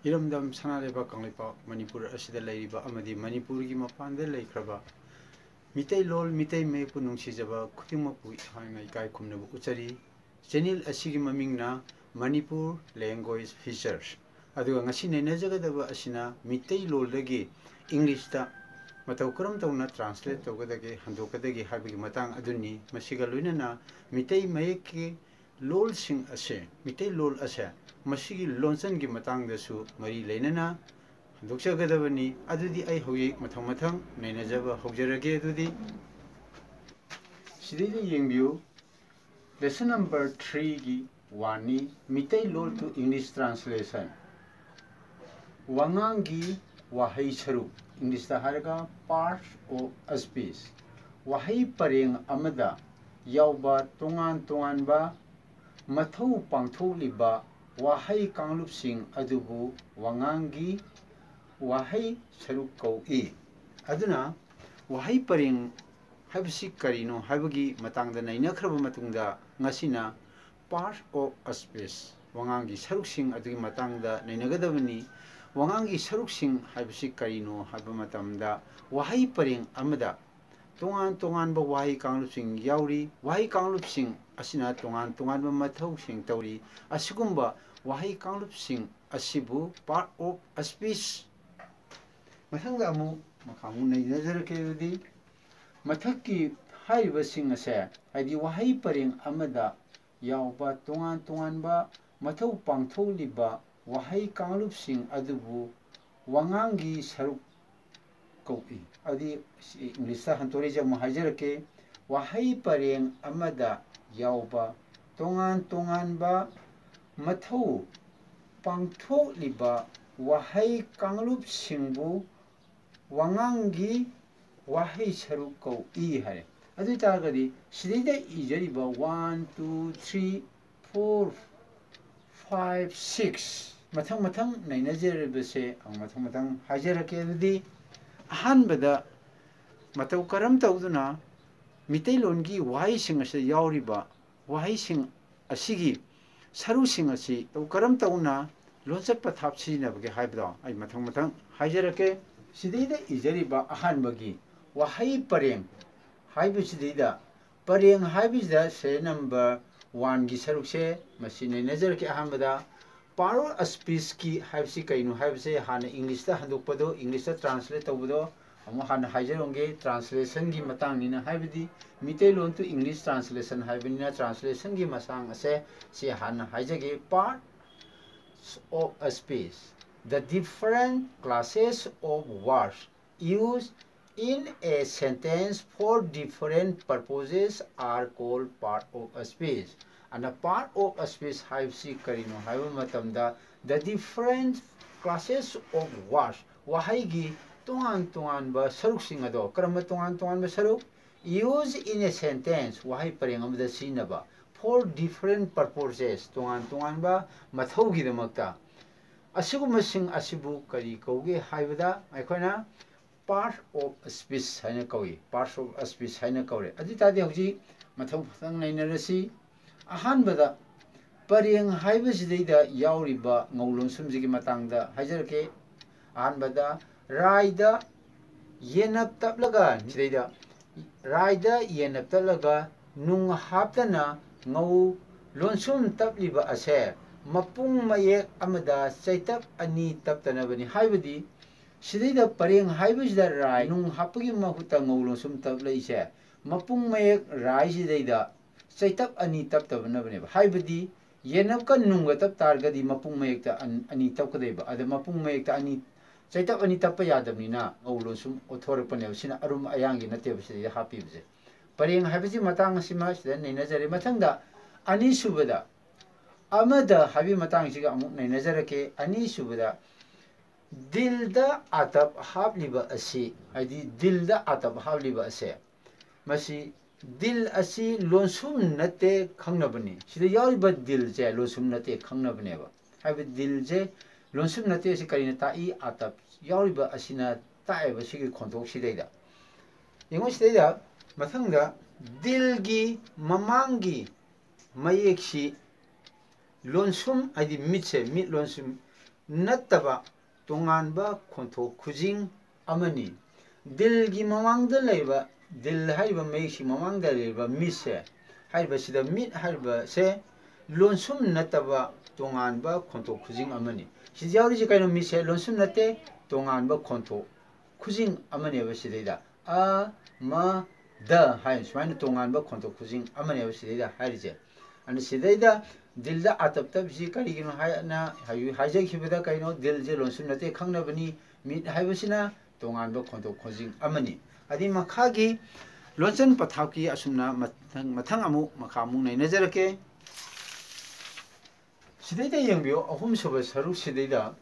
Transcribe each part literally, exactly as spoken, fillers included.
ꯏꯔꯝꯗꯝ ꯁꯅꯥ ꯂꯩꯕꯥꯛ ꯀꯪꯂꯩꯄꯥꯛ ꯃꯅꯤꯄꯨꯔ ꯑꯁꯤꯗ ꯂꯩꯔꯤꯕ ꯑꯃꯗꯤ ꯃꯅꯤꯄꯨꯔꯒꯤ ꯃꯄꯥꯟꯗ ꯂꯩꯈ꯭ꯔꯕ ꯃꯤꯇꯩꯂꯣꯟ, ꯃꯤꯇꯩ ꯃꯌꯦꯛꯄꯨ ꯅꯨꯡꯁꯤꯖꯕ ꯈꯨꯗꯤꯡꯃꯛꯄꯨ ꯑꯩꯍꯥꯛꯅ ꯏꯀꯥꯏ ꯈꯨꯝꯅꯕ ꯎꯠꯆꯔꯤ꯫ ꯆꯦꯅꯦꯜ ꯑꯁꯤꯒꯤ ꯃꯃꯤꯡꯅ Manipur Language Features꯫ ꯑꯗꯨꯒ ꯉꯁꯤ ꯅꯩꯅꯖꯒꯗꯕ ꯑꯁꯤꯅ ꯃꯤꯇꯩꯂꯣꯟꯗꯒꯤ ꯏꯪꯂꯤꯁꯇ ꯃꯇꯧ ꯀꯔꯝ ꯇꯧꯅ translate ꯇꯧꯒꯗꯒꯦ, ꯍꯟꯗꯣꯛꯀꯗꯒꯦ ꯍꯥꯏꯕꯒꯤ ꯃꯇꯥꯡ ꯑꯗꯨꯅꯤ꯫ ꯃꯁꯤꯒ ꯂꯣꯏꯅꯅ ꯃꯤꯇꯩ ꯃꯌꯦꯛꯀꯤ ꯂꯣꯜꯁꯤꯡ ꯑꯁꯦ, ꯃꯤꯇꯩꯂꯣꯜ ꯑꯁꯦ, ꯃꯁꯤꯒꯤ ꯂꯣꯟꯆꯟꯒꯤ ꯃꯇꯥꯡꯗꯁꯨ ꯃꯔꯤ ꯂꯩꯅꯅ ꯍꯟꯗꯣꯛꯆꯒꯗꯕꯅꯤ꯫ ꯑꯗꯨꯗꯤ ꯑꯩ ꯍꯧꯖꯤꯛ ꯃꯊꯪ ꯃꯊꯪ ꯅꯩꯅꯖꯕ ꯍꯧꯖꯔꯒꯦ꯫ ꯑꯗꯨꯗꯤ ꯁꯤꯗꯩꯗ ꯌꯦꯡꯕꯤꯌꯨ, lesson number threeꯒꯤ oneꯅꯤ, Meiteilon to English translation꯫ ꯋꯥꯉꯥꯡꯒꯤ ꯋꯥꯍꯩ ꯁꯔꯨꯛ, ꯏꯪꯂꯤꯁꯇ ꯍꯥꯏꯔꯒ part of a speech꯫ ꯋꯥꯍꯩ ꯄꯔꯦꯡ ꯑꯃꯗ ꯌꯥꯎꯕ ꯇꯣꯉꯥꯟ ꯇꯣꯉꯥꯟꯕ ꯃꯊꯧ ꯄꯥꯡꯊꯣꯛꯂꯤꯕ ꯋꯥꯍꯩ ꯀꯥꯡꯂꯨꯞꯁꯤꯡ ꯑꯗꯨꯕꯨ ꯋꯥꯉꯥꯡꯒꯤ ꯋꯥꯍꯩ ꯁꯔꯨꯛ ꯀꯧꯏ꯫ ꯑꯗꯨꯅ ꯋꯥꯍꯩ ꯄꯔꯦꯡ ꯍꯥꯏꯕꯁꯤ ꯀꯔꯤꯅꯣ ꯍꯥꯏꯕꯒꯤ ꯃꯇꯥꯡꯗ ꯅꯩꯅꯈ꯭ꯔꯕ ꯃꯇꯨꯡꯗ, ꯉꯁꯤꯅ part of a speech, ꯋꯥꯉꯥꯡꯒꯤ ꯁꯔꯨꯛꯁꯤꯡ ꯑꯗꯨꯒꯤ ꯃꯇꯥꯡꯗ ꯅꯩꯅꯒꯗꯕꯅꯤ꯫ ꯋꯥꯉꯥꯡꯒꯤ ꯁꯔꯨꯛꯁꯤꯡ ꯍꯥꯏꯕꯁꯤ ꯀꯔꯤꯅꯣ ꯍꯥꯏꯕ ꯃꯇꯝꯗ, ꯋꯥꯍꯩ ꯄꯔꯦꯡ ꯑꯃꯗ ꯇꯣꯉꯥꯟ ꯇꯣꯉꯥꯟꯕ ꯋꯥꯍꯩ ꯀꯥꯡꯂꯨꯞꯁꯤꯡ ꯌꯥꯎꯔꯤ꯫ ꯋꯥꯍꯩ ꯀꯥꯡꯂꯨꯞꯁꯤꯡ ꯑꯁꯤꯅ ꯇꯣꯉꯥꯟ ꯇꯣꯉꯥꯟꯕ ꯃꯊꯧꯁꯤꯡ ꯇꯧꯔꯤ꯫ ꯑꯁꯤꯒꯨꯝꯕ ꯋꯥꯍꯩ ꯀꯥꯡꯂꯨꯞꯁꯤꯡ ꯑꯁꯤꯕꯨ part of a speech꯫ ꯃꯊꯪꯗ ꯑꯃꯨꯛ ꯃꯈꯥ ꯑꯃꯨꯛ ꯅꯩꯅꯖꯔꯛꯀꯦ꯫ ꯑꯗꯨꯗꯤ ꯃꯊꯛꯀꯤ ꯍꯥꯏꯔꯤꯕꯁꯤꯡ ꯑꯁꯦ, ꯍꯥꯏꯗꯤ ꯋꯥꯍꯩ ꯄꯔꯦꯡ ꯑꯃꯗ ꯌꯥꯎꯕ ꯇꯣꯉꯥꯟ ꯇꯣꯉꯥꯟꯕ ꯃꯊꯧ ꯄꯥꯡꯊꯣꯛꯂꯤꯕ ꯋꯥꯍꯩ ꯀꯥꯡꯂꯨꯞꯁꯤꯡ ꯑꯗꯨꯕꯨ ꯋꯥꯉꯥꯡꯒꯤ ꯁꯔꯨꯛ ꯀꯧꯏ꯫ ꯑꯗꯨꯗꯤ ꯏꯪꯂꯤꯁꯇ ꯍꯟꯗꯣꯛꯏꯁꯦ ꯑꯃꯨꯛ ꯍꯥꯏꯖꯔꯛꯀꯦ꯫ ꯋꯥꯍꯩ ꯄꯔꯦꯡ ꯑꯃꯗ ꯌꯥꯎꯕ ꯇꯣꯉꯥꯟ ꯇꯣꯉꯥꯟꯕ ꯃꯊꯧ ꯄꯥꯡꯊꯣꯛꯂꯤꯕ ꯋꯥꯍꯩ ꯀꯥꯡꯂꯨꯞꯁꯤꯡꯕꯨ ꯋꯥꯉꯥꯡꯒꯤ ꯋꯥꯍꯩ ꯁꯔꯨꯛ ꯀꯧꯏ ꯍꯥꯏꯔꯦ꯫ ꯑꯗꯨ ꯑꯣꯏ ꯇꯥꯔꯒꯗꯤ ꯁꯤꯗꯩꯗ ꯏꯖꯔꯤꯕ one, two, three, four, five, six, ꯃꯊꯪ ꯃꯊꯪ ꯅꯩꯅꯖꯔꯤꯕꯁꯦ ꯑꯃꯨꯛ ꯃꯊꯪ ꯃꯊꯪ ꯍꯥꯏꯖꯔꯛꯀꯦ꯫ ꯑꯗꯨꯗꯤ ꯑꯍꯥꯟꯕꯗ ꯃꯇꯧ ꯀꯔꯝ ꯇꯧꯗꯨꯅ ꯃꯤꯇꯩꯂꯣꯟꯒꯤ ꯋꯥꯍꯩꯁꯤꯡ ꯑꯁꯤꯗ ꯌꯥꯎꯔꯤꯕ ꯋꯥꯍꯩꯁꯤꯡ ꯑꯁꯤꯒꯤ ꯁꯔꯨꯁꯤꯡ ꯑꯁꯤ ꯃꯇꯧ ꯀꯔꯝ ꯇꯧꯅ ꯂꯣꯟꯆꯠ ꯄꯊꯥꯞ ꯁꯤꯖꯤꯟꯅꯕꯒꯦ ꯍꯥꯏꯕꯗꯣ ꯑꯩ ꯃꯊꯪ ꯃꯊꯪ ꯍꯥꯏꯖꯔꯛꯀꯦ꯫ ꯁꯤꯗꯩꯗ ꯏꯖꯔꯤꯕ ꯑꯍꯥꯟꯕꯒꯤ ꯋꯥꯍꯩ ꯄꯔꯦꯡ ꯍꯥꯏꯕꯁꯤꯗꯩꯗ, ꯄꯔꯦꯡ ꯍꯥꯏꯕꯁꯤꯗ serial number one ꯒꯤ ꯁꯔꯨꯛꯁꯦ ꯃꯁꯤ ꯅꯩꯅꯖꯔꯛꯀꯦ꯫ ꯑꯍꯥꯟꯕꯗ, part of speech ꯀꯤ ꯍꯥꯏꯕꯁꯤ ꯀꯩꯅꯣ ꯍꯥꯏꯕꯁꯦ ꯍꯥꯟꯅ English ꯇ ꯍꯟꯗꯣꯛꯄꯗꯣ, English ꯇ translate ꯇꯧꯕꯗꯣ ꯑꯃꯨꯛ ꯍꯥꯟꯅ ꯍꯥꯏꯖꯔꯝꯒꯦ꯫ Translation ꯒꯤ ꯃꯇꯥꯡꯅꯤꯅ, ꯍꯥꯏꯕꯗꯤ ꯃꯤꯇꯩꯂꯣꯟ to English translation ꯍꯥꯏꯕꯅꯤꯅ, translation ꯒꯤ ꯃꯇꯥꯡ ꯑꯁꯦ ꯁꯤ ꯍꯥꯟꯅ ꯍꯥꯏꯖꯒꯦ꯫ Part of speech, the different classes of words used in a sentence for different purposes are called part of speech. ꯑꯅ part of speech ꯍꯥꯏꯕꯁꯤ ꯀꯔꯤꯅꯣ ꯍꯥꯏꯕ ꯃꯇꯝꯗ, the different classes of words, ꯋꯥꯍꯩꯒꯤ ꯇꯣꯉꯥꯟ ꯇꯣꯉꯥꯟꯕ ꯁꯔꯨꯛꯁꯤꯡ ꯑꯗꯣ, ꯀꯔꯝꯕ ꯇꯣꯉꯥꯟ ꯇꯣꯉꯥꯟꯕ ꯁꯔꯨꯛ? Use in a sentence, ꯋꯥꯍꯩ ꯄꯔꯦꯡ ꯑꯃꯗ ꯁꯤꯖꯤꯟꯅꯕ, for different purposes, ꯇꯣꯉꯥꯟ ꯇꯣꯉꯥꯟꯕ ꯃꯊꯧꯒꯤꯗꯃꯛꯇ꯫ ꯑꯁꯤꯒꯨꯝꯕꯁꯤꯡ ꯑꯁꯤꯕꯨ ꯀꯔꯤ ꯀꯧꯒꯦ ꯍꯥꯏꯕꯗ, ꯑꯩꯈꯣꯏꯅ part of speech ꯍꯥꯏꯅ ꯀꯧꯏ, part of speech ꯍꯥꯏꯅ ꯀꯧꯔꯦ꯫ ꯑꯗꯨ ꯑꯣꯏ ꯇꯥꯔꯗꯤ ꯍꯧꯖꯤꯛ ꯃꯊꯪ ꯃꯊꯪ ꯅꯩꯅꯔꯁꯤ꯫ ꯑꯍꯥꯟꯕꯗ, ꯄꯔꯦꯡ ꯍꯥꯏꯕꯁꯤꯗꯩꯗ ꯌꯥꯎꯔꯤꯕ ꯉꯧ ꯂꯣꯟꯁꯨꯝꯁꯤꯒꯤ ꯃꯇꯥꯡꯗ ꯍꯥꯏꯖꯔꯛꯀꯦ꯫ ꯑꯍꯥꯟꯕꯗ, ꯔꯥꯏꯗ ꯌꯦꯟꯅꯞ ꯇꯞꯂꯒ, ꯁꯤꯗꯩꯗ ꯔꯥꯏꯗ ꯌꯦꯟꯅꯞ ꯇꯞꯂꯒ ꯅꯨꯡ ꯍꯥꯞꯇꯅ ꯉꯧ ꯂꯣꯟꯁꯨꯝ ꯇꯞꯂꯤꯕ ꯑꯁꯦ ꯃꯄꯨꯡ ꯃꯌꯦꯛ ꯑꯃꯗ ꯆꯩꯇꯞ ꯑꯅꯤ ꯇꯞꯇꯅꯕꯅꯤ꯫ ꯍꯥꯏꯕꯗꯤ, ꯁꯤꯗꯩꯗ ꯄꯔꯦꯡ ꯍꯥꯏꯕꯁꯤꯗ ꯔꯥꯏ ꯅꯨꯡ ꯍꯥꯞꯄꯒꯤ ꯃꯍꯨꯠꯇ ꯉꯧ ꯂꯣꯟꯁꯨꯝ ꯇꯞꯂꯛꯏꯁꯦ ꯃꯄꯨꯡ ꯃꯌꯦꯛ ꯔꯥꯏꯁꯤꯗꯩꯗ ꯆꯩꯇꯞ ꯑꯅꯤ ꯇꯞꯇꯕꯅꯕꯅꯦꯕ꯫ ꯍꯥꯏꯕꯗꯤ, ꯌꯦꯟꯅꯞꯀ ꯅꯨꯡꯒ ꯇꯞ ꯇꯥꯔꯒꯗꯤ ꯃꯄꯨꯡ ꯃꯌꯦꯛꯇ ꯑꯟ-, ꯑꯅꯤ ꯇꯞꯀꯗꯣꯏꯕ꯫ ꯑꯗ ꯃꯄꯨꯡ ꯃꯌꯦꯛꯇ ꯑꯅꯤ, ꯆꯩꯇꯞ ꯑꯅꯤ ꯇꯞꯄ ꯌꯥꯗꯕꯅꯤꯅ ꯉꯧ ꯂꯣꯟꯁꯨꯝ ꯑꯣꯟꯊꯣꯔꯛꯄꯅꯦꯕ꯫ ꯁꯤꯅ ꯑꯔꯨꯝ ꯑꯌꯥꯡꯒꯤ ꯅꯠꯇꯦꯕ ꯁꯤꯗꯩꯗ ꯍꯥꯞꯄꯤꯕꯁꯦ꯫ ꯄꯔꯦꯡ ꯍꯥꯏꯕꯁꯤ ꯃꯇꯥꯡ ꯑꯁꯤꯃ ꯁꯤꯗ ꯅꯩꯅꯖꯔꯦ꯫ ꯃꯊꯪꯗ, ꯑꯅꯤꯁꯨꯕꯗ, ꯑꯃꯗ ꯍꯥꯏꯕꯒꯤ ꯃꯇꯥꯡꯁꯤꯒ ꯑꯃꯨꯛ ꯅꯩꯅꯖꯔꯛꯀꯦ꯫ ꯑꯅꯤꯁꯨꯕꯗ, ꯗꯤꯜꯗ ꯑꯥꯇꯞ ꯍꯥꯞꯂꯤꯕ ꯑꯁꯤ, ꯍꯥꯏꯗꯤ ꯗꯤꯜꯗ ꯑꯥꯇꯞ ꯍꯥꯞꯂꯤꯕ ꯑꯁꯦ, ꯃꯁꯤ ꯗꯤꯜ ꯑꯁꯤ ꯂꯣꯟꯁꯨꯝ ꯅꯠꯇꯦ ꯈꯪꯅꯕꯅꯤ꯫ ꯁꯤꯗ ꯌꯥꯎꯔꯤꯕ ꯗꯤꯜꯁꯦ ꯂꯣꯟꯁꯨꯝ ꯅꯠꯇꯦ ꯈꯪꯅꯕꯅꯦꯕ꯫ ꯍꯥꯏꯕꯗꯤ ꯗꯤꯜꯁꯦ ꯂꯣꯟꯁꯨꯝ ꯅꯠꯇꯦ ꯑꯁꯤ ꯀꯔꯤꯅ ꯇꯥꯛꯏ? ꯑꯥꯇꯞ ꯌꯥꯎꯔꯤꯕ ꯑꯁꯤꯅ ꯇꯥꯛꯑꯦꯕ ꯁꯤꯒꯤ ꯈꯣꯟꯊꯣꯛꯁꯤꯗꯩꯗ꯫ ꯌꯦꯡꯉꯨ ꯁꯤꯗꯩꯗ, ꯃꯊꯪꯗ ꯗꯤꯜꯒꯤ ꯃꯃꯥꯡꯒꯤ ꯃꯌꯦꯛꯁꯤ ꯂꯣꯟꯁꯨꯝ ꯍꯥꯏꯗꯤ ꯃꯤꯠꯁꯦ, ꯃꯤꯠ ꯂꯣꯟꯁꯨꯝ ꯅꯠꯇꯕ ꯇꯣꯉꯥꯟꯕ ꯈꯣꯟꯊꯣꯛ ꯈꯨꯖꯤꯡ ꯑꯃꯅꯤ꯫ ꯗꯤꯜꯒꯤ ꯃꯃꯥꯡꯗ ꯂꯩꯕ, ꯗꯤꯜ ꯍꯥꯏꯔꯤꯕ ꯃꯌꯦꯛꯁꯤ ꯃꯃꯥꯡꯗ ꯂꯩꯔꯤꯕ ꯃꯤꯠꯁꯦ, ꯍꯥꯏꯔꯤꯕꯁꯤꯗ ꯃꯤꯠ ꯍꯥꯏꯔꯤꯕꯁꯦ ꯂꯣꯟꯁꯨꯝ ꯅꯠꯇꯕ ꯇꯣꯉꯥꯟꯕ ꯈꯣꯟꯊꯣꯛ ꯈꯨꯖꯤꯡ ꯑꯃꯅꯤ꯫ ꯁꯤꯗ ꯌꯥꯎꯔꯤꯁꯦ ꯀꯩꯅꯣ? ꯃꯤꯠꯁꯦ ꯂꯣꯟꯁꯨꯝ ꯅꯠꯇꯦ, ꯇꯣꯉꯥꯟꯕ ꯈꯣꯟꯊꯣꯛ ꯈꯨꯖꯤꯡ ꯑꯃꯅꯦꯕ ꯁꯤꯗꯩꯗ꯫ ꯑ, ꯃ, ꯗ ꯍꯥꯏꯅ ꯁꯨꯃꯥꯏꯅ ꯇꯣꯉꯥꯟꯕ ꯈꯣꯟꯊꯣꯛ ꯈꯨꯖꯤꯡ ꯑꯃꯅꯦꯕ ꯁꯤꯗꯩꯗ ꯍꯥꯏꯔꯤꯁꯦ꯫ ꯑꯗꯨꯅ ꯁꯤꯗꯩꯗ ꯗꯤꯜꯗ ꯑꯇꯞ ꯇꯞꯁꯤ ꯀꯔꯤꯒꯤꯅꯣ ꯍꯥꯏꯅ ꯍꯥꯏ-, ꯍꯥꯏꯖꯈꯤꯕꯗ ꯀꯩꯅꯣ? ꯗꯤꯜꯁꯦ ꯂꯣꯟꯁꯨꯝ ꯅꯠꯇꯦ ꯈꯪꯅꯕꯅꯤ꯫ ꯃꯤꯠ ꯍꯥꯏꯕꯁꯤꯅ ꯇꯣꯉꯥꯟꯕ ꯈꯣꯟꯊꯣꯛ ꯈꯨꯖꯤꯡ ꯑꯃꯅꯤ꯫ ꯑꯗꯩ ꯃꯈꯥꯒꯤ ꯂꯣꯟꯆꯟ ꯄꯊꯥꯞꯀꯤ ꯑꯁꯨꯝꯅ ꯃꯊꯪ, ꯃꯊꯪ ꯑꯃꯨꯛ ꯃꯈꯥ ꯑꯃꯨꯛ ꯅꯩꯅꯖꯔꯛꯀꯦ꯫ ꯁꯤꯗꯩꯗ ꯌꯦꯡꯕꯤꯌꯨ, ꯑꯍꯨꯝꯁꯨꯕ ꯁꯔꯨꯛꯁꯤꯗꯩꯗ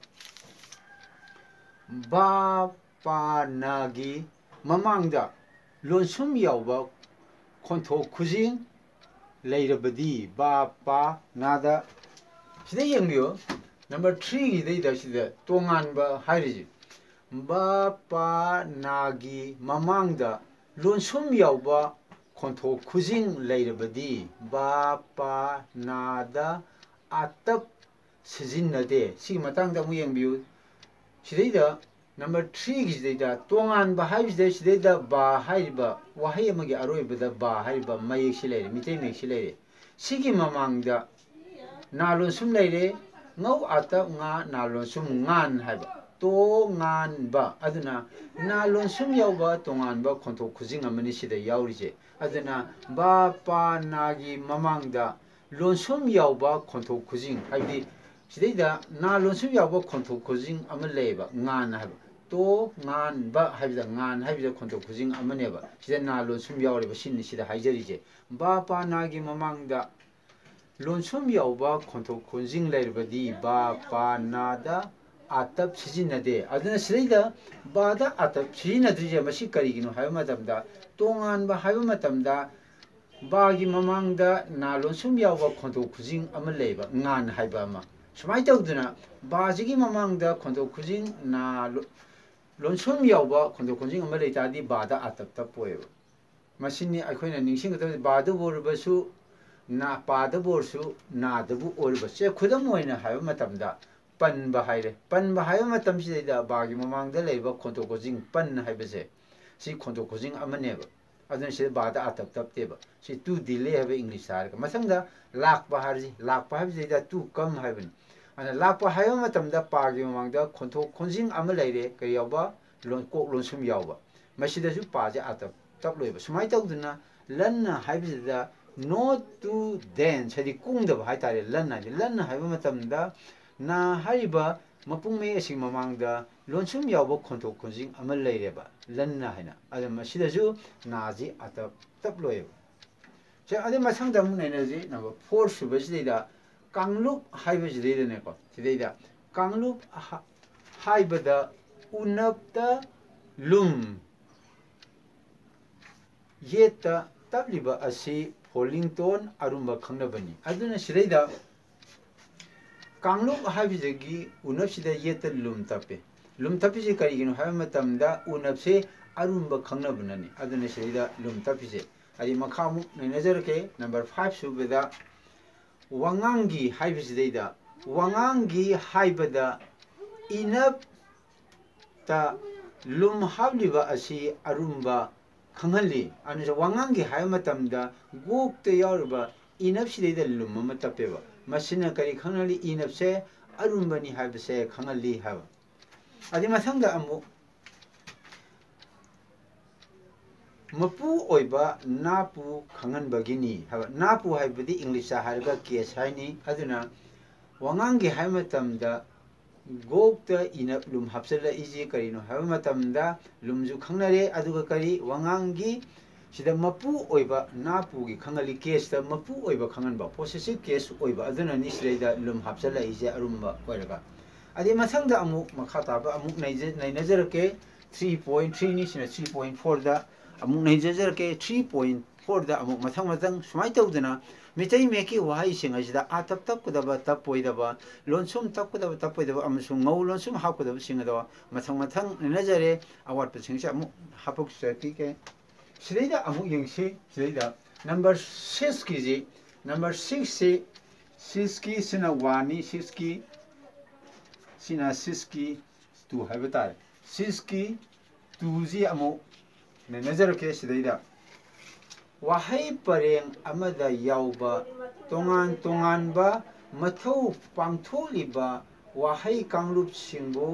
ꯕꯥ, ꯄꯥ, ꯅꯥꯒꯤ ꯃꯃꯥꯡꯗ ꯂꯣꯟꯁꯨꯝ ꯌꯥꯎꯕ ꯈꯣꯟꯊꯣꯛ ꯈꯨꯖꯤꯡ ꯂꯩꯔꯕꯗꯤ, ꯕꯥ, ꯄꯥ, ꯅꯥꯗ꯫ ꯁꯤꯗ ꯌꯦꯡꯕꯤꯌꯨ, ꯅꯝꯕꯔ ꯊ꯭ꯔꯤꯒꯤꯗꯩꯗ ꯁꯤꯗ ꯇꯣꯉꯥꯟꯕ ꯍꯥꯏꯔꯤꯁꯦ, ꯕꯥ, ꯄꯥ, ꯅꯥꯒꯤ ꯃꯃꯥꯡꯗ ꯂꯣꯟꯁꯨꯝ ꯌꯥꯎꯕ ꯈꯣꯟꯊꯣꯛ ꯈꯨꯖꯤꯡ ꯂꯩꯔꯕꯗꯤ, ꯕꯥ, ꯄꯥ, ꯅꯥꯗ ꯑꯇꯞ ꯁꯤꯖꯤꯟꯅꯗꯦ꯫ ꯁꯤꯒꯤ ꯃꯇꯥꯡꯗ ꯑꯃꯨꯛ ꯌꯦꯡꯕꯤꯌꯨ꯫ ꯁꯤꯗꯩꯗ ꯅꯝꯕꯔ ꯊ꯭ꯔꯤꯒꯤꯁꯤꯗꯩꯗ ꯇꯣꯉꯥꯟꯕ ꯍꯥꯏꯕꯁꯤꯗꯩ ꯁꯤꯗꯩꯗ ꯕꯥ ꯍꯥꯏꯔꯤꯕ ꯋꯥꯍꯩ ꯑꯃꯒꯤ ꯑꯔꯣꯏꯕꯗ ꯕꯥ ꯍꯥꯏꯔꯤꯕ ꯃꯌꯦꯛꯁꯤ ꯂꯩꯔꯦ, ꯃꯤꯇꯩ ꯃꯌꯦꯛꯁꯤ ꯂꯩꯔꯦ꯫ ꯁꯤꯒꯤ ꯃꯃꯥꯡꯗ ꯅꯥ ꯂꯣꯟꯁꯨꯝ ꯂꯩꯔꯦ, ꯉꯧ ꯑꯇꯞ ꯉꯥ, ꯅꯥ ꯂꯣꯟꯁꯨꯝ ꯉꯥꯟ ꯍꯥꯏꯕ꯫ ꯇꯣꯉꯥꯟꯕ꯫ ꯑꯗꯨꯅ ꯅꯥ ꯂꯣꯟꯁꯨꯝ ꯌꯥꯎꯕ ꯇꯣꯉꯥꯟꯕ ꯈꯣꯟꯊꯣꯛ ꯈꯨꯖꯤꯡ ꯑꯃꯅꯤ ꯁꯤꯗ ꯌꯥꯎꯔꯤꯁꯦ꯫ ꯑꯗꯨꯅ ꯕꯥ, ꯄꯥ, ꯅꯥꯒꯤ ꯃꯃꯥꯡꯗ ꯂꯣꯟꯁꯨꯝ ꯌꯥꯎꯕ ꯈꯣꯟꯊꯣꯛ ꯈꯨꯖꯤꯡ, ꯍꯥꯏꯕꯗꯤ ꯁꯤꯗꯩꯗ ꯅꯥ ꯂꯣꯟꯁꯨꯝ ꯌꯥꯎꯕ ꯈꯣꯟꯊꯣꯛ ꯈꯨꯖꯤꯡ ꯑꯃ ꯂꯩꯌꯦꯕ, ꯉꯥꯟ ꯍꯥꯏꯕ꯫ ꯇꯣꯉꯥꯟꯕ ꯍꯥꯏꯕꯗ ꯉꯥꯟ ꯍꯥꯏꯕꯁꯤꯗ ꯈꯣꯟꯊꯣꯛ ꯈꯨꯖꯤꯡ ꯑꯃꯅꯦꯕ꯫ ꯁꯤꯗ ꯅꯥ ꯂꯣꯟꯁꯨꯝ ꯌꯥꯎꯔꯤꯕ, ꯁꯤꯅꯤ ꯁꯤꯗ ꯍꯥꯏꯖꯔꯤꯁꯦ꯫ ꯕꯥ, ꯄꯥ, ꯅꯥꯒꯤ ꯃꯃꯥꯡꯗ ꯂꯣꯟꯁꯨꯝ ꯌꯥꯎꯕ ꯈꯣꯟꯊꯣꯛ ꯈꯨꯖꯤꯡ ꯂꯩꯔꯕꯗꯤ ꯕꯥ, ꯄꯥ, ꯅꯥꯗ ꯑꯇꯞ ꯁꯤꯖꯤꯟꯅꯗꯦ꯫ ꯑꯗꯨꯅ ꯁꯤꯗꯩꯗ ꯕꯥꯗ ꯑꯇꯞ ꯁꯤꯖꯤꯟꯅꯗ꯭ꯔꯤꯁꯦ ꯃꯁꯤ ꯀꯔꯤꯒꯤꯅꯣ ꯍꯥꯏꯕ ꯃꯇꯝꯗ, ꯇꯣꯉꯥꯟꯕ ꯍꯥꯏꯕ ꯃꯇꯝꯗ ꯕꯥꯒꯤ ꯃꯃꯥꯡꯗ ꯅꯥ ꯂꯣꯟꯁꯨꯝ ꯌꯥꯎꯕ ꯈꯣꯟꯊꯣꯛ ꯈꯨꯖꯤꯡ ꯑꯃ ꯂꯩꯕ, ꯉꯥꯟ ꯍꯥꯏꯕ ꯑꯃ꯫ ꯁꯨꯃꯥꯏꯅ ꯇꯧꯗꯅ ꯕꯥꯁꯤꯒꯤ ꯃꯃꯥꯡꯗ ꯈꯣꯟꯊꯣꯛ ꯈꯨꯖꯤꯡ ꯅꯥ ꯂꯣ-, ꯂꯣꯟꯁꯨꯝ ꯌꯥꯎꯕ ꯈꯣꯟꯊꯣꯛ ꯈꯨꯖꯤꯡ ꯑꯃ ꯂꯩ ꯇꯥꯔꯗꯤ ꯕꯥꯗ ꯑꯇꯞ ꯇꯞꯄꯣꯏꯕ꯫ ꯃꯁꯤꯅꯤ ꯑꯩꯈꯣꯏꯅ ꯅꯤꯡꯁꯤꯡꯒꯗꯕꯁꯦ꯫ ꯕꯥꯗꯨꯕꯨ ꯑꯣꯏꯔꯕꯁꯨ ꯅꯥ ꯄꯥꯗꯕꯨ ꯑꯣꯏꯔꯁꯨ, ꯅꯥꯗꯕꯨ ꯑꯣꯏꯔꯕꯁꯦ, ꯈꯨꯗꯝ ꯑꯣꯏꯅ ꯍꯥꯏꯕ ꯃꯇꯝꯗ, ꯄꯟꯕ ꯍꯥꯏꯔꯦ꯫ ꯄꯟꯕ ꯍꯥꯏꯕ ꯃꯇꯝꯁꯤꯗꯩꯗ ꯕꯥꯒꯤ ꯃꯃꯥꯡꯗ ꯂꯩꯕ ꯈꯣꯟꯊꯣꯛ ꯈꯣꯟꯖꯤꯟ ꯄꯟ ꯍꯥꯏꯕꯁꯦ, ꯁꯤ ꯈꯣꯟꯊꯣꯛ ꯈꯣꯟꯖꯤꯟ ꯑꯃꯅꯦꯕ꯫ ꯑꯗꯨꯅ ꯁꯤꯗ ꯕꯥꯗ ꯑꯥꯇꯞ ꯇꯞꯇꯦꯕ꯫ ꯁꯤ to delay ꯍꯥꯏꯕ ꯏꯪꯂꯤꯁꯇ ꯍꯥꯏꯔꯒ꯫ ꯃꯊꯪꯗ ꯂꯥꯛꯄ ꯍꯥꯏꯔꯤꯁꯤ, ꯂꯥꯛꯄ ꯍꯥꯏꯕꯁꯤꯗꯩꯗ to come ꯍꯥꯏꯕꯅꯤ꯫ ꯑꯗꯨꯅ ꯂꯥꯛꯄ ꯍꯥꯏꯕ ꯃꯇꯝꯗ ꯄꯥꯒꯤ ꯃꯃꯥꯡꯗ ꯈꯣꯟꯊꯣꯛ ꯈꯣꯟꯖꯤꯟ ꯑꯃ ꯂꯩꯔꯦ, ꯀꯔꯤ ꯌꯥꯎꯕ? ꯂꯣꯟ-, ꯀꯣꯛ ꯂꯣꯟꯁꯨꯝ ꯌꯥꯎꯕ꯫ ꯃꯁꯤꯗꯁꯨ ꯄꯥꯁꯦ ꯑꯥꯇꯞ ꯇꯞꯂꯣꯏꯕ꯫ ꯁꯨꯃꯥꯏꯅ ꯇꯧꯗꯅ ꯂꯟꯅ ꯍꯥꯏꯕꯁꯤꯗ not to dance, ꯍꯥꯏꯗꯤ ꯀꯨꯡꯗꯕ ꯍꯥꯏꯇꯥꯔꯦ꯫ ꯂꯟꯅ ꯍꯥꯏꯗꯤ, ꯂꯟꯅ ꯍꯥꯏꯕ ꯃꯇꯝꯗ ꯅꯥ ꯍꯥꯏꯔꯤꯕ ꯃꯄꯨꯡ ꯃꯌꯦꯛ ꯑꯁꯤꯒꯤ ꯃꯃꯥꯡꯗ ꯂꯣꯟꯁꯨꯝ ꯌꯥꯎꯕ ꯈꯣꯟꯊꯣꯛ ꯈꯣꯟꯖꯤꯟ ꯑꯃ ꯂꯩꯔꯦꯕ, ꯂꯟꯅ ꯍꯥꯏꯅ꯫ ꯑꯗꯨ ꯃꯁꯤꯗꯁꯨ ꯅꯥꯁꯤ ꯑꯥꯇꯞ ꯇꯞꯂꯣꯏꯕ꯫ ꯁꯦ, ꯑꯗꯨ ꯃꯊꯪꯗ ꯑꯃꯨꯛ ꯅꯩꯅꯔꯁꯤ꯫ ꯅꯝꯕꯔ ꯐꯣꯔ ꯁꯨꯕꯁꯤꯗꯩꯗ ꯀꯥꯡꯂꯨꯞ ꯍꯥꯏꯕꯁꯤꯗꯩꯗꯅꯦꯀꯣ, ꯁꯤꯗꯩꯗ ꯀꯥꯡꯂꯨꯞ ꯍꯥ-, ꯍꯥꯏꯕꯗ ꯎꯅꯞꯇ ꯂꯨꯝ ꯌꯦꯠꯇ ꯇꯞꯂꯤꯕ ꯑꯁꯤ falling tone, ꯑꯔꯨꯝꯕ ꯈꯪꯅꯕꯅꯤ꯫ ꯑꯗꯨꯅ ꯁꯤꯗꯩꯗ ꯀꯥꯡꯂꯨꯞ ꯍꯥꯏꯕꯁꯤꯗꯒꯤ ꯎꯅꯞꯁꯤꯗ ꯌꯦꯠꯇ ꯂꯨꯝ ꯇꯞꯄꯦ꯫ ꯂꯨꯝ ꯇꯞꯄꯤꯁꯦ ꯀꯔꯤꯒꯤꯅꯣ ꯍꯥꯏꯕ ꯃꯇꯝꯗ ꯎꯅꯞꯁꯦ ꯑꯔꯨꯝꯕ ꯈꯪꯅꯕꯅꯅꯤ꯫ ꯑꯗꯨꯅ ꯁꯤꯗꯩꯗ ꯂꯨꯝ ꯇꯞꯄꯤꯁꯦ꯫ ꯑꯩ ꯃꯈꯥ ꯑꯃꯨꯛ ꯅꯩꯅꯖꯔꯛꯀꯦ꯫ ꯅꯝꯕꯔ ꯐꯥꯏꯚ ꯁꯨꯕꯗ ꯋꯥꯉꯥꯡꯒꯤ ꯍꯥꯏꯕꯁꯤꯗꯩꯗ, ꯋꯥꯉꯥꯡꯒꯤ ꯍꯥꯏꯕꯗ ꯏꯅꯞꯇ ꯂꯨꯝ ꯍꯥꯞꯂꯤꯕ ꯑꯁꯤ ꯑꯔꯨꯝꯕ ꯈꯪꯍꯜꯂꯤ꯫ ꯑꯗꯨꯅ ꯋꯥꯉꯥꯡꯒꯤ ꯍꯥꯏꯕ ꯃꯇꯝꯗ ꯒꯣꯛꯇ ꯌꯥꯎꯔꯤꯕ ꯏꯅꯞꯁꯤꯗꯩꯗ ꯂꯨꯝ ꯑꯃ ꯇꯞꯄꯦꯕ꯫ ꯃꯁꯤꯅ ꯀꯔꯤ ꯈꯪꯍꯜꯂꯤ? ꯏꯅꯞꯁꯦ ꯑꯔꯨꯝꯕꯅꯤ ꯍꯥꯏꯕꯁꯦ ꯈꯪꯍꯜꯂꯤ ꯍꯥꯏꯕ꯫ ꯑꯗꯨꯏ ꯃꯊꯪꯗ ꯑꯃꯨꯛ ꯃꯄꯨ ꯑꯣꯏꯕ ꯅꯥꯄꯨ ꯈꯪꯍꯟꯕꯒꯤꯅꯤ ꯍꯥꯏꯕ꯫ ꯅꯥꯄꯨ ꯍꯥꯏꯕꯗꯤ ꯏꯪꯂꯤꯁꯇ ꯍꯥꯏꯔꯒ ꯀꯦꯁ ꯍꯥꯏꯅꯤ꯫ ꯑꯗꯨꯅ ꯋꯥꯉꯥꯡꯒꯤ ꯍꯥꯏꯕ ꯃꯇꯝꯗ ꯒꯣꯛꯇ ꯏꯅꯞ ꯂꯨꯝ ꯍꯥꯞꯆꯤꯜꯂꯛꯏꯁꯤ ꯀꯔꯤꯅꯣ ꯍꯥꯏꯕ ꯃꯇꯝꯗ ꯂꯨꯝꯁꯨ ꯈꯪꯅꯔꯦ, ꯑꯗꯨꯒ ꯀꯔꯤ, ꯋꯥꯉꯥꯡꯒꯤ ꯁꯤꯗ ꯃꯄꯨ ꯑꯣꯏꯕ ꯅꯥꯄꯨꯒꯤ ꯈꯪꯍꯜꯂꯤ, ꯀꯦꯁꯇ ꯃꯄꯨ ꯑꯣꯏꯕ ꯈꯪꯍꯟꯕ, ꯄꯣꯁꯦꯁꯤꯞ ꯀꯦꯁ ꯑꯣꯏꯕ, ꯑꯗꯨꯅꯅꯤ ꯁꯤꯗꯩꯗ ꯂꯨꯝ ꯍꯥꯞꯆꯤꯜꯂꯛꯏꯁꯦ ꯑꯔꯨꯝꯕ ꯑꯣꯏꯔꯒ꯫ ꯑꯗꯩ ꯃꯊꯪꯗ ꯑꯃꯨꯛ ꯃꯈꯥ ꯇꯥꯕ ꯑꯃꯨꯛ ꯅꯩꯖ-, ꯅꯩꯅꯖꯔꯛꯀꯦ꯫ ꯊ꯭ꯔꯤ ꯄꯣꯏꯟ ꯊ꯭ꯔꯤꯅꯤ, ꯁꯤꯅ ꯊ꯭ꯔꯤ ꯄꯣꯏꯟ ꯐꯣꯔꯗ ꯑꯃꯨꯛ ꯅꯩꯖꯖꯔꯛꯀꯦ꯫ ꯊ꯭ꯔꯤ ꯄꯣꯏꯟ ꯐꯣꯔꯗ ꯑꯃꯨꯛ ꯃꯊꯪ ꯃꯊꯪ ꯁꯨꯃꯥꯏꯅ ꯇꯧꯗꯅ ꯃꯤꯇꯩ ꯃꯌꯦꯛꯀꯤ ꯋꯥꯍꯩꯁꯤꯡ ꯑꯁꯤꯗ ꯑꯥꯇꯞ ꯇꯞꯀꯗꯕ, ꯇꯞꯄꯣꯏꯗꯕ, ꯂꯣꯟꯁꯨꯝ ꯇꯞꯀꯗꯕ, ꯇꯞꯄꯣꯏꯗꯕ, ꯑꯃꯁꯨꯡ ꯉꯧ ꯂꯣꯟꯁꯨꯝ ꯍꯥꯞꯀꯗꯕꯁꯤꯡ ꯑꯗꯣ ꯃꯊꯪ ꯃꯊꯪ ꯅꯩꯅꯖꯔꯦ꯫ ꯑꯋꯥꯠꯄꯁꯤꯡꯁꯦ ꯑꯃꯨꯛ ꯍꯥꯞꯄꯛꯆꯔꯛꯈꯤꯒꯦ꯫ ꯁꯤꯗꯩꯗ ꯑꯃꯨꯛ ꯌꯦꯡꯁꯤ꯫ ꯁꯤꯗꯩꯗ ꯅꯝꯕꯔ ꯁꯤꯛꯁꯀꯤꯁꯤ Number sixꯁꯤ, sixꯀꯤ ꯁꯤꯅ oneꯅꯤ, sixꯀꯤ ꯁꯤꯅ sixꯀꯤ two ꯍꯥꯏꯕ ꯇꯥꯔꯦ꯫ Sixꯀꯤ twoꯁꯤ ꯑꯃꯨꯛ ꯅꯩꯅꯖꯔꯛꯀꯦ ꯁꯤꯗꯩꯗ꯫ ꯋꯥꯍꯩ ꯄꯔꯦꯡ ꯑꯃꯗ ꯌꯥꯎꯕ ꯇꯣꯉꯥꯟ ꯇꯣꯉꯥꯟꯕ ꯃꯊꯧ ꯄꯥꯡꯊꯣꯛꯂꯤꯕ ꯋꯥꯍꯩ ꯀꯥꯡꯂꯨꯞꯁꯤꯡꯕꯨ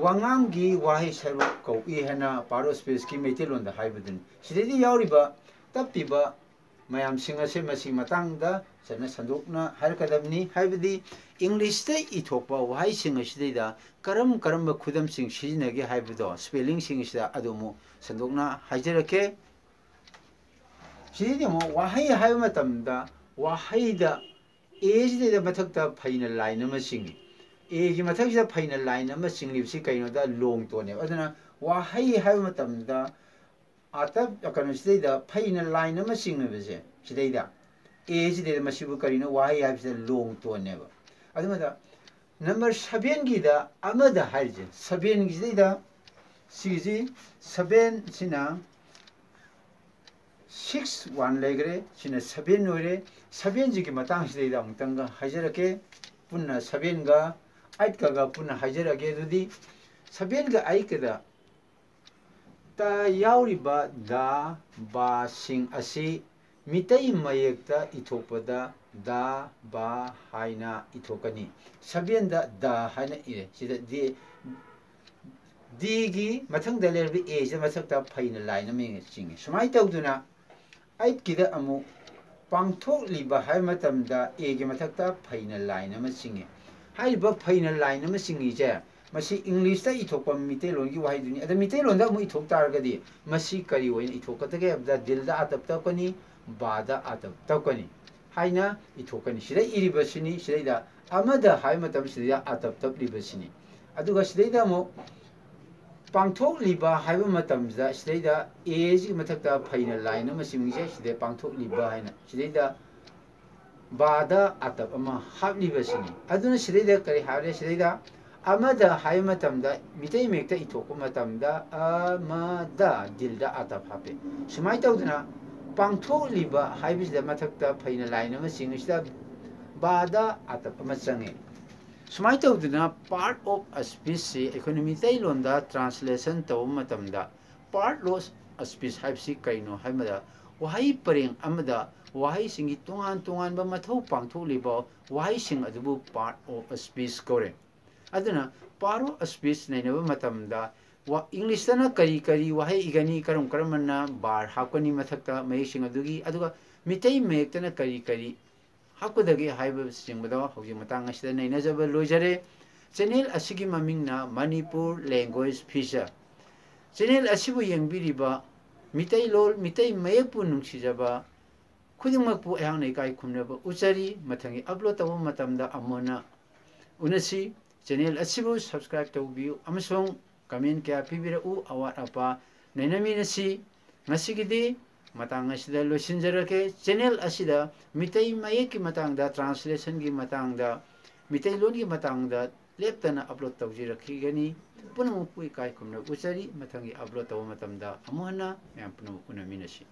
ꯋꯥꯉꯥꯡꯒꯤ ꯋꯥꯍꯩ ꯁꯔꯨꯛ ꯀꯧꯏ ꯍꯥꯏꯅ ꯄꯥꯔꯣ ꯁ꯭ꯄꯦꯁꯀꯤ ꯃꯩꯇꯩꯂꯣꯟꯗ ꯍꯥꯏꯕꯗꯨꯅꯤ꯫ ꯁꯤꯗꯩꯗ ꯌꯥꯎꯔꯤꯕ ꯇꯞꯄꯤꯕ ꯃꯌꯥꯝꯁꯤꯡ ꯑꯁꯦ ꯃꯁꯤꯒꯤ ꯃꯇꯥꯡꯗ ꯐꯖꯅ ꯁꯟꯗꯣꯛꯅ ꯍꯥꯏꯔꯛꯀꯗꯕꯅꯤ꯫ ꯍꯥꯏꯕꯗꯤ Englishꯇ ꯏꯊꯣꯛꯄ ꯋꯥꯍꯩꯁꯤꯡ ꯑꯁꯤꯗꯩꯗ ꯀꯔꯝ ꯀꯔꯝꯕ ꯈꯨꯗꯝꯁꯤꯡ ꯁꯤꯖꯤꯟꯅꯒꯦ ꯍꯥꯏꯕꯗꯣ, spellingꯁꯤꯡ ꯑꯁꯤꯗ ꯑꯗꯨ ꯑꯃꯨꯛ ꯁꯟꯗꯣꯛꯅ ꯍꯥꯏꯖꯔꯛꯀꯦ꯫ ꯁꯤꯗꯩꯗꯤ ꯑꯃꯨꯛ ꯋꯥꯍꯩ ꯍꯥꯏꯕ ꯃꯇꯝꯗ ꯋꯥꯍꯩꯗ Aꯁꯤꯗꯩꯗ ꯃꯊꯛꯇ ꯐꯩꯅ line ꯑꯃ ꯆꯤꯡꯏ꯫ Aꯒꯤ ꯃꯊꯛꯁꯤꯗ ꯐꯩꯅ line ꯑꯃ ꯆꯤꯡꯂꯤꯕꯁꯤ ꯀꯩꯅꯣꯗ long toneꯅꯦꯕ꯫ ꯑꯗꯨꯅ ꯋꯥꯍꯩ ꯍꯥꯏꯕ ꯃꯇꯝꯗ ꯑꯥꯇꯞ, ꯀꯩꯅꯣ, ꯁꯤꯗꯩꯗ ꯐꯩꯅ line ꯑꯃ ꯆꯤꯡꯂꯤꯕꯁꯦ ꯁꯤꯗꯩꯗ, Aꯁꯤꯗꯩꯗ, ꯃꯁꯤꯕꯨ ꯀꯔꯤꯅꯣ? ꯋꯥꯍꯩ ꯍꯥꯏꯕꯁꯤꯗ long toneꯅꯦꯕ꯫ ꯑꯗꯨꯃꯗ number sevenꯒꯤꯗ ꯑꯃꯗ ꯍꯥꯏꯔꯤꯁꯦ, sevenꯒꯤꯁꯤꯗꯩꯗ ꯁꯤꯒꯤꯁꯤ, sevenꯁꯤꯅ six one ꯂꯩꯈ꯭ꯔꯦ, ꯁꯤꯅ seven ꯑꯣꯏꯔꯦ꯫ Sevenꯁꯤꯒꯤ ꯃꯇꯥꯡꯁꯤꯗꯩꯗ ꯑꯃꯨꯛꯇꯪꯒ ꯍꯥꯏꯖꯔꯛꯀꯦ꯫ ꯄꯨꯟꯅ sevenꯒ eightꯀꯒ ꯄꯨꯟꯅ ꯍꯥꯏꯖꯔꯛꯑꯒꯦ꯫ ꯑꯗꯨꯗꯤ sevenꯒ eightꯀꯗ ꯇ ꯌꯥꯎꯔꯤꯕ ꯗ, ꯕꯥꯁꯤꯡ ꯑꯁꯤ ꯃꯤꯇꯩ ꯃꯌꯦꯛꯇ ꯏꯊꯣꯛꯄꯗ ꯗ, ꯕꯥ ꯍꯥꯏꯅ ꯏꯊꯣꯛꯀꯅꯤ꯫ Sevenꯗ ꯗ ꯍꯥꯏꯅ ꯏꯔꯦ꯫ ꯁꯤꯗ ꯗꯤ, ꯗꯤꯒꯤ ꯃꯊꯪꯗ ꯂꯩꯔꯤꯕ Aꯁꯤꯗ ꯃꯊꯛꯇ ꯐꯩꯅ line ꯑꯃ ꯆꯤꯡꯉꯤ꯫ ꯁꯨꯃꯥꯏꯅ ꯇꯧꯗꯨꯅ eightꯀꯤꯗ ꯑꯃꯨꯛ ꯄꯥꯡꯊꯣꯛꯂꯤꯕ ꯍꯥꯏꯕ ꯃꯇꯝꯗ Aꯒꯤ ꯃꯊꯛꯇ ꯐꯩꯅ line ꯑꯃ ꯆꯤꯡꯉꯤ꯫ ꯍꯥꯏꯔꯤꯕ ꯐꯩꯅ line ꯑꯃ ꯆꯤꯡꯉꯤꯁꯦ, ꯃꯁꯤ Englishꯇ ꯏꯊꯣꯛꯄ ꯃꯤꯇꯩꯂꯣꯟꯒꯤ ꯋꯥꯍꯩꯗꯨꯅꯤ꯫ ꯑꯗ ꯃꯤꯇꯩꯂꯣꯟꯗ ꯑꯃꯨꯛ ꯏꯊꯣꯛ ꯇꯥꯔꯒꯗꯤ ꯃꯁꯤ ꯀꯔꯤ ꯑꯣꯏꯅ ꯏꯊꯣꯛꯀꯗꯒꯦ ꯍꯥꯏꯕꯗ ꯗꯤꯜꯗ ꯑꯥꯇꯞ ꯇꯞꯀꯅꯤ, ꯕꯥꯗ ꯑꯥꯇꯞ ꯇꯞꯀꯅꯤ ꯍꯥꯏꯅ ꯏꯊꯣꯛꯀꯅꯤ꯫ ꯁꯤꯗ ꯏꯔꯤꯕꯁꯤꯅꯤ, ꯁꯤꯗꯩꯗ ꯑꯃꯗ ꯍꯥꯏꯕ ꯃꯇꯝꯁꯤꯗ ꯑꯥꯇꯞ ꯇꯞꯂꯤꯕꯁꯤꯅꯤ꯫ ꯑꯗꯨꯒ ꯁꯤꯗꯩꯗ ꯑꯃꯨꯛ ꯄꯥꯡꯊꯣꯛꯂꯤꯕ ꯍꯥꯏꯕ ꯃꯇꯝꯁꯤꯗ ꯁꯤꯗꯩꯗ Aꯁꯤꯒꯤ ꯃꯊꯛꯇ ꯐꯩꯅ line ꯑꯃ ꯆꯤꯡꯉꯤꯁꯦ, ꯁꯤꯗꯩ ꯄꯥꯡꯊꯣꯛꯂꯤꯕ ꯍꯥꯏꯅ, ꯁꯤꯗꯩꯗ ꯕꯥꯗ ꯑꯥꯇꯞ ꯑꯃ ꯍꯥꯞꯂꯤꯕꯁꯤꯅꯤ꯫ ꯑꯗꯨꯅ ꯁꯤꯗꯩꯗ ꯀꯔꯤ ꯍꯥꯏꯔꯦ? ꯁꯤꯗꯩꯗ ꯑꯃꯗ ꯍꯥꯏꯕ ꯃꯇꯝꯗ, ꯃꯤꯇꯩ ꯃꯌꯦꯛꯇ ꯏꯊꯣꯛꯄ ꯃꯇꯝꯗ ꯑꯃꯗ ꯗꯤꯜꯗ ꯑꯥꯇꯞ ꯍꯥꯞꯄꯦ꯫ ꯁꯨꯃꯥꯏꯅ ꯇꯧꯗꯅ ꯄꯥꯡꯊꯣꯛꯂꯤꯕ ꯍꯥꯏꯕꯁꯤꯗ ꯃꯊꯛꯇ ꯐꯩꯅ ꯂꯥꯏꯟ ꯑꯃ ꯆꯤꯡꯉꯤꯁꯤꯗ ꯕꯥꯗ ꯑꯥꯇꯞ ꯑꯃ ꯆꯪꯉꯤ꯫ ꯁꯨꯃꯥꯏꯅ ꯇꯧꯗꯅ part of a speechꯁꯤ ꯑꯩꯈꯣꯏꯅ ꯃꯤꯇꯩꯂꯣꯟꯗ translation ꯇꯧꯕ ꯃꯇꯝꯗ part of a speech ꯍꯥꯏꯕꯁꯤ ꯀꯔꯤꯅꯣ ꯍꯥꯏꯕꯗ ꯋꯥꯍꯩ ꯄꯔꯦꯡ ꯑꯃꯗ ꯋꯥꯍꯩꯁꯤꯡꯒꯤ ꯇꯣꯉꯥꯟ ꯇꯣꯉꯥꯟꯕ ꯃꯊꯧ ꯄꯥꯡꯊꯣꯛꯂꯤꯕ ꯋꯥꯍꯩꯁꯤꯡ ꯑꯗꯨꯕꯨ part of a speech ꯀꯧꯔꯦ꯫ ꯑꯗꯨꯅ part of a speech ꯅꯩꯅꯕ ꯃꯇꯝꯗ ꯋꯥ-, ꯏꯪꯂꯤꯁꯇꯅ ꯀꯔꯤ ꯀꯔꯤ ꯋꯥꯍꯩ ꯏꯒꯅꯤ, ꯀꯔꯝ ꯀꯔꯝꯕꯅ verb ꯍꯥꯞꯀꯅꯤ ꯃꯊꯛꯇ ꯃꯌꯦꯛꯁꯤꯡ ꯑꯗꯨꯒꯤ, ꯑꯗꯨꯒ ꯃꯤꯇꯩ ꯃꯌꯦꯛꯇꯅ ꯀꯔꯤ ꯀꯔꯤ ꯍꯥꯞꯀꯗꯒꯦ ꯍꯥꯏꯕꯁꯤꯡꯕꯗꯣ ꯍꯧꯖꯤꯛ ꯃꯇꯥꯡ ꯑꯁꯤꯗ ꯅꯩꯅꯖꯕ ꯂꯣꯏꯖꯔꯦ꯫ Channel ꯑꯁꯤꯒꯤ ꯃꯃꯤꯡꯅ Manipur Language Feature꯫ Channel ꯑꯁꯤꯕꯨ ꯌꯦꯡꯕꯤꯔꯤꯕ ꯃꯤꯇꯩꯂꯣꯟ, ꯃꯤꯇꯩ ꯃꯌꯦꯛꯄꯨ ꯅꯨꯡꯁꯤꯖꯕ ꯈꯨꯗꯤꯡꯃꯛꯄꯨ ꯑꯩꯍꯥꯛꯅ ꯏꯀꯥꯏ ꯈꯨꯝꯅꯕ ꯎꯠꯆꯔꯤ꯫ ꯃꯊꯪꯒꯤ upload ꯇꯧꯕ ꯃꯇꯝꯗ ꯑꯃꯨꯛ ꯍꯟꯅ ꯎꯅꯁꯤ꯫ Channel ꯑꯁꯤꯕꯨ subscribe ꯇꯧꯕꯤꯌꯨ ꯑꯃꯁꯨꯡ comment ꯀꯌꯥ ꯄꯤꯕꯤꯔꯛꯎ, ꯑꯋꯥꯠ ꯑꯄꯥ ꯅꯩꯅꯃꯤꯟꯅꯁꯤ꯫ ꯉꯁꯤꯒꯤꯗꯤ ꯃꯇꯥꯡ ꯑꯁꯤꯗ ꯂꯣꯏꯁꯤꯟꯖꯔꯒꯦ꯫ Channel ꯑꯁꯤꯗ ꯃꯤꯇꯩ ꯃꯌꯦꯛꯀꯤ ꯃꯇꯥꯡꯗ, translationꯒꯤ ꯃꯇꯥꯡꯗ, ꯃꯤꯇꯩꯂꯣꯟꯒꯤ ꯃꯇꯥꯡꯗ ꯂꯦꯞꯇꯅ upload ꯇꯧꯖꯔꯛꯈꯤꯒꯅꯤ꯫ ꯄꯨꯝꯅꯃꯛꯄꯨ ꯏꯀꯥꯏ ꯈꯨꯝꯅꯕ ꯎꯠꯆꯔꯤ꯫ ꯃꯊꯪꯒꯤ upload ꯇꯧꯕ ꯃꯇꯝꯗ ꯑꯃꯨꯛ ꯍꯟꯅ ꯃꯌꯥꯝ ꯄꯨꯝꯅꯃꯛ ꯎꯅꯃꯤꯟꯅꯁꯤ꯫